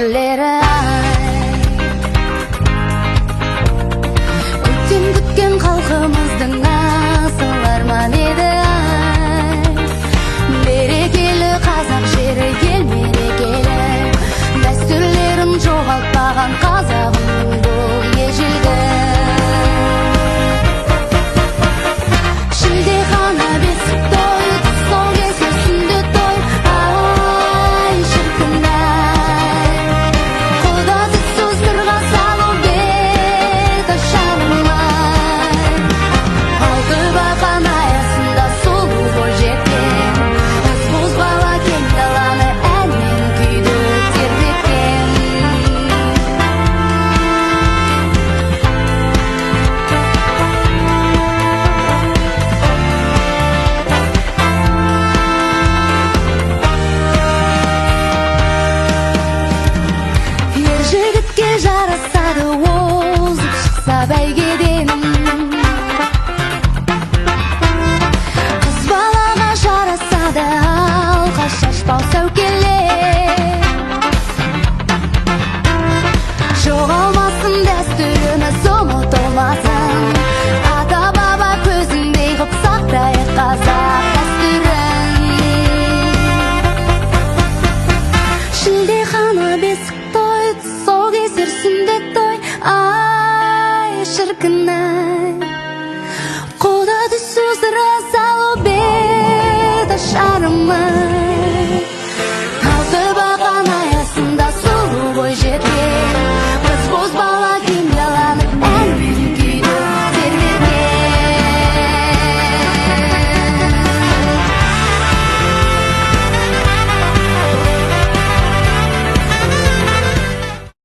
Дәстүрлері ай. Көктем күткен халқымыздың асыл арманы еді ай. Берекелі қазақ жері, ел мерекелі. Дәстүрлерін жоғалтпаған қазағымның бұл ежелгі. Шілдехана, бесік той, тұсаукесер, сүндет той, ай, шіркін ай. Құда түсу, сырға салу, бет ашарым ай. Алты бақан аясында сұлу бойжеткен, жас бозбала кең даланы әнмен күйді тербеткен. Ер жігітке жарасады озып шықса бәйгеден, қыз балаға жарасады алқа, шашбау, сәукеле. Жоғалмасын дәстүріміз, ұмытылмасын. Ата баба көзіндей ғып сақтайық қазақ дәстүрін. Шілдехана, бесік той, тұсаукесер, сүндет той, ай, шіркін ай. Құда түсу, сырға салу, бет ашарым ай.